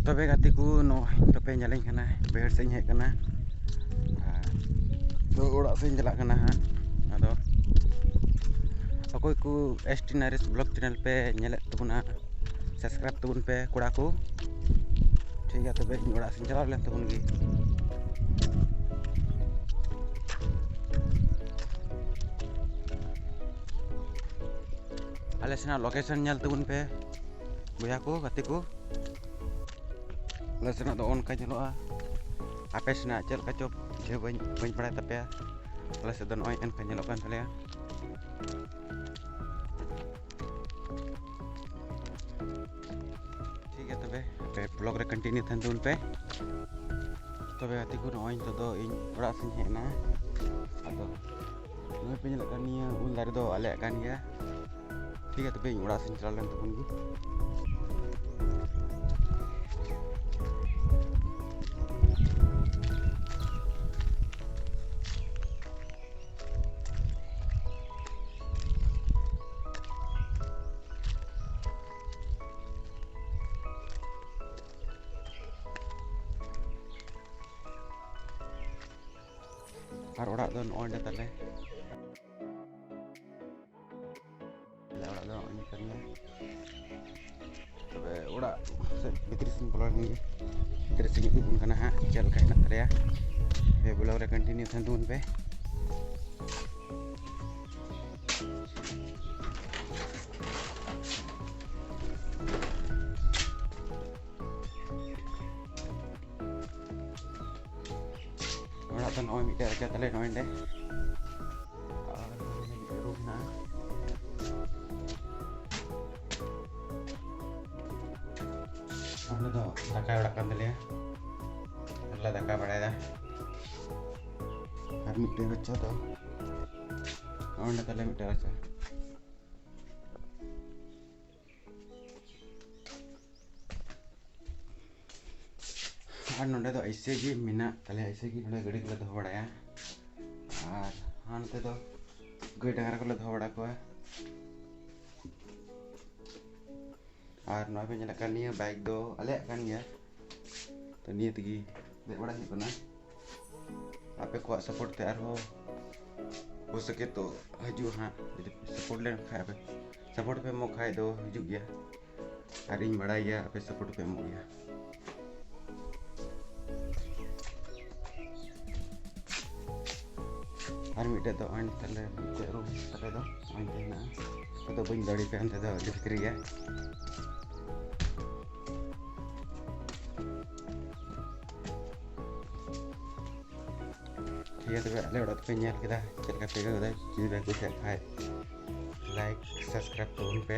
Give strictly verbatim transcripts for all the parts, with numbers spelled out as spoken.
ᱛᱚᱵᱮ ᱜᱟᱛᱮ ᱠᱚ, ᱱᱚᱜᱼᱚᱭ ᱛᱚᱯᱮ ᱧᱮᱞᱤᱧ ᱠᱟᱱᱟ, ᱵᱟᱹᱭᱦᱟᱹᱲ ᱥᱮᱫ ᱤᱧ ᱦᱮᱡ ᱠᱟᱱᱟ᱾ ᱟᱨ ᱛᱚ ᱚᱲᱟᱜ ᱥᱮᱫ ᱤᱧ ᱪᱟᱞᱟᱜ ᱠᱟᱱᱟ ᱦᱟᱸᱜ᱾ ᱟᱫᱚ ᱚᱠᱚᱭ ᱠᱚ ᱮᱥ ᱴᱤ ᱱᱟᱨᱮᱥ ᱵᱞᱚᱜ ᱪᱮᱱᱮᱞ ᱯᱮ ᱧᱮᱞᱮᱫ ᱛᱟᱵᱚᱱᱟ, ᱥᱟᱵᱥᱠᱨᱟᱭᱤᱵᱽ ᱛᱟᱵᱚᱱ ᱯᱮ ᱠᱚᱲᱟ ᱠᱚ᱾ ᱴᱷᱤᱠ ᱜᱮᱭᱟ, ᱛᱚᱵᱮ ᱤᱧ ᱚᱲᱟᱜ ᱥᱮᱫ ᱤᱧ ᱪᱟᱞᱟᱣ ᱞᱮᱱ ᱛᱟᱵᱚᱱ ᱜᱮ᱾ ᱟᱞᱮ ᱥᱮᱱᱟᱜ ᱞᱳᱠᱮᱥᱚᱱ ᱧᱮᱞ ᱛᱟᱵᱚᱱ ᱯᱮ ᱵᱚᱭᱦᱟ ᱠᱚ, ᱜᱟᱛᱮ ᱠᱚ᱾ ᱟᱞᱮ ᱥᱮᱱᱟᱜ ᱫᱚ ᱚᱱᱠᱟ ᱧᱮᱞᱚᱜᱼᱟ᱾ ᱟᱯᱮ ᱥᱮᱱᱟᱜ ᱪᱮᱫ ᱞᱮᱠᱟ ᱪᱚ ᱵᱩᱡᱷᱟᱹᱣ ᱵᱟᱹᱧ, ᱵᱟᱹᱧ ᱵᱟᱲᱟᱭ ᱛᱟᱯᱮᱭᱟ᱾ ᱟᱞᱮ ᱥᱮᱫ ᱫᱚ ᱱᱚᱜᱼᱚᱭ ᱚᱱᱠᱟ ᱧᱮᱞᱚᱜ ᱠᱟᱱ ᱛᱟᱞᱮᱭᱟ᱾ ᱴᱷᱤᱠ ᱜᱮᱭᱟ, ᱛᱚᱵᱮ ᱟᱯᱮ ᱵᱞᱚᱜ ᱨᱮ ᱠᱚᱱᱴᱤᱱᱤᱭᱩ ᱛᱟᱦᱮᱱ ᱛᱟᱵᱚᱱ ᱯᱮ᱾ ᱛᱚᱵᱮ ᱜᱟᱛᱮ ᱠᱚ, ᱱᱚᱜᱼᱚᱭ ᱱᱤᱛᱚᱜ ᱫᱚ ᱤᱧ ᱚᱲᱟᱜ ᱥᱮᱫ ᱤᱧ ᱦᱮᱡ ᱮᱱᱟ᱾ ᱟᱫᱚ ᱱᱚᱜᱼᱚᱭ ᱯᱮ ᱧᱮᱞᱮᱫ ᱠᱟᱱ, ᱱᱤᱭᱟᱹ ᱩᱞ ᱫᱟᱨᱮ ᱫᱚ ᱟᱞᱮᱭᱟᱜ ᱠᱟᱱ ᱜᱮᱭᱟ᱾ ᱴᱷᱤᱠ ᱜᱮᱭᱟ, ᱛᱚᱵᱮ ᱤᱧ ᱚᱲᱟᱜ ᱥᱮᱫ ᱤᱧ ᱪᱟᱞᱟᱣ ᱞᱮᱱ ᱛᱟᱵᱚᱱ ᱜᱮ᱾ ᱟᱨ ᱚᱲᱟᱜ ᱫᱚ ᱱᱚᱜᱼᱚᱭ ᱱᱚᱰᱮ ᱛᱟᱞᱮ᱾ ᱟᱞᱮ ᱚᱲᱟᱜ ᱫᱚ ᱱᱚᱜᱼᱚᱭ ᱱᱚᱝᱠᱟᱱ ᱜᱮᱭᱟ᱾ ᱛᱚᱵᱮ ᱚᱲᱟᱜ ᱥᱮᱫ ᱵᱷᱤᱛᱨᱤ ᱥᱮᱫ ᱵᱚᱞᱚ ᱞᱮᱱ ᱜᱮ᱾ ᱵᱷᱤᱛᱨᱤ ᱥᱮᱫ ᱤᱧ ᱩᱫᱩᱜ ᱟᱵᱚᱱ ᱠᱟᱱᱟ ᱦᱟᱸᱜ, ᱪᱮᱫ ᱞᱮᱠᱟ ᱦᱮᱱᱟᱜ ᱛᱟᱞᱮᱭᱟ᱾ ᱛᱚᱵᱮ ᱵᱞᱚᱜ ᱨᱮ ᱠᱚᱱᱴᱤᱱᱤᱭᱩ ᱛᱟᱦᱮᱱ ᱛᱟᱵᱚᱱ ᱯᱮ᱾ ᱚᱲᱟᱜ ᱫᱚ ᱱᱚᱜᱼᱚᱭ ᱢᱤᱫᱴᱮᱡ ᱨᱟᱪᱟ ᱛᱟᱞᱮ ᱱᱚᱜᱼᱚᱭ ᱱᱚᱸᱰᱮ᱾ ᱟᱨ ᱱᱚᱸᱰᱮ ᱢᱤᱫᱴᱮᱡ ᱨᱩᱢ ᱦᱮᱱᱟᱜᱼᱟ᱾ ᱱᱚᱸᱰᱮ ᱫᱚ ᱫᱟᱠᱟᱭ ᱚᱲᱟᱜ ᱠᱟᱱ ᱛᱟᱞᱮᱭᱟ᱾ ᱟᱨ ᱞᱮ ᱫᱟᱠᱟ ᱵᱟᱲᱟᱭᱮᱫᱟ᱾ ᱟᱨ ᱢᱤᱫᱴᱮᱡ ᱨᱟᱪᱟ ᱫᱚ ᱱᱚᱸᱰᱮ ᱛᱟᱞᱮ ᱢᱤᱫᱴᱮᱡ ᱨᱟᱪᱟ᱾ ᱟᱨ ᱱᱚᱸᱰᱮ ᱫᱚ ᱮᱭᱥᱮ ᱜᱮ ᱢᱮᱱᱟᱜ ᱛᱟᱞᱮᱭᱟ, ᱮᱭᱥᱮ ᱜᱮ ᱱᱚᱸᱰᱮ ᱜᱟᱹᱰᱤ ᱠᱚᱞᱮ ᱫᱚᱦᱚ ᱵᱟᱲᱟᱭᱟ᱾ ᱟᱨ ᱦᱟᱱᱛᱮ ᱫᱚ ᱜᱟᱹᱭ ᱰᱟᱝᱨᱟ ᱠᱚᱞᱮ ᱫᱚᱦᱚ ᱵᱟᱲᱟ ᱠᱚᱣᱟ᱾ ᱟᱨ ᱱᱚᱣᱟ ᱯᱮ ᱧᱮᱞᱮᱫ ᱠᱟᱱ ᱱᱤᱭᱟᱹ ᱵᱟᱭᱤᱠ ᱫᱚ ᱟᱞᱮᱭᱟᱜ ᱠᱟᱱ ᱜᱮᱭᱟ, ᱛᱚ ᱱᱤᱭᱟᱹ ᱛᱮᱜᱮ ᱫᱮᱡ ᱵᱟᱲᱟ ᱦᱩᱭᱩᱜ ᱠᱟᱱᱟ᱾ ᱟᱯᱮ ᱠᱚᱣᱟᱜ ᱥᱟᱯᱳᱨᱴ ᱛᱮ ᱟᱨᱦᱚᱸ ᱦᱳ ᱥᱟᱠᱮ ᱛᱚ ᱦᱤᱡᱩᱜᱼᱟ ᱦᱟᱸᱜ, ᱡᱩᱫᱤ ᱥᱟᱯᱳᱨᱴ ᱞᱮᱱ ᱠᱷᱟᱡ ᱟᱯᱮ, ᱥᱟᱯᱳᱨᱴ ᱯᱮ ᱮᱢᱚᱜ ᱠᱷᱟᱡ ᱫᱚ ᱦᱤᱡᱩᱜ ᱜᱮᱭᱟ᱾ ᱟᱨ ᱤᱧ ᱵᱟᱲᱟᱭ ᱜᱮᱭᱟ ᱟᱯᱮ ᱥᱟᱯᱳᱨᱴ ᱯᱮ ᱮᱢᱚᱜ ᱜᱮᱭᱟ᱾ ᱟᱨ ᱢᱤᱫᱴᱮᱡ ᱫᱚ ᱚᱱ ᱛᱟᱞᱮ, ᱢᱤᱫᱴᱮᱡ ᱨᱩᱢ ᱛᱟᱞᱮ ᱫᱚ ᱚᱱᱛᱮ ᱦᱮᱱᱟᱜᱼᱟ᱾ ᱟᱫᱚ ᱵᱟᱹᱧ ᱫᱟᱲᱮ ᱠᱟᱱ ᱛᱮᱫᱚ ᱟᱹᱰᱤ ᱵᱷᱤᱛᱨᱤ ᱜᱮᱭᱟ᱾ ᱴᱷᱤᱠ ᱜᱮᱭᱟ, ᱛᱚᱵᱮ ᱟᱞᱮ ᱚᱲᱟᱜ ᱫᱚᱯᱮ ᱧᱮᱞ ᱠᱮᱫᱟ, ᱪᱮᱫ ᱞᱮᱠᱟ ᱯᱮ ᱟᱹᱭᱠᱟᱹᱣ ᱠᱮᱫᱟ᱾ ᱡᱩᱫᱤ ᱯᱮ ᱠᱩᱥᱤᱭᱟᱜ ᱠᱷᱟᱡ ᱞᱟᱭᱤᱠ ᱥᱟᱵᱥᱠᱨᱟᱭᱤᱵ ᱛᱟᱵᱚᱱ ᱯᱮ,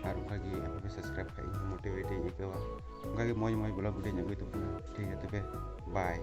ᱟᱨ ᱚᱱᱠᱟᱜᱮ ᱟᱯᱮ ᱯᱮ ᱥᱟᱵᱥᱠᱨᱟᱭᱤᱵ ᱠᱷᱟᱡ ᱤᱧ ᱢᱳᱴᱤᱵᱷᱮᱴ ᱤᱧ ᱟᱹᱭᱠᱟᱹᱣᱟ᱾ ᱚᱱᱠᱟᱜᱮ ᱢᱚᱡᱽ ᱢᱚᱡᱽ ᱵᱞᱚᱜ ᱵᱷᱤᱰᱤᱭᱳᱧ ᱟᱹᱜᱩᱭ ᱛᱟᱵᱚᱱᱟ᱾ ᱴᱷᱤᱠ ᱜᱮᱭᱟ, ᱛᱚᱵᱮ ᱵᱟᱭ᱾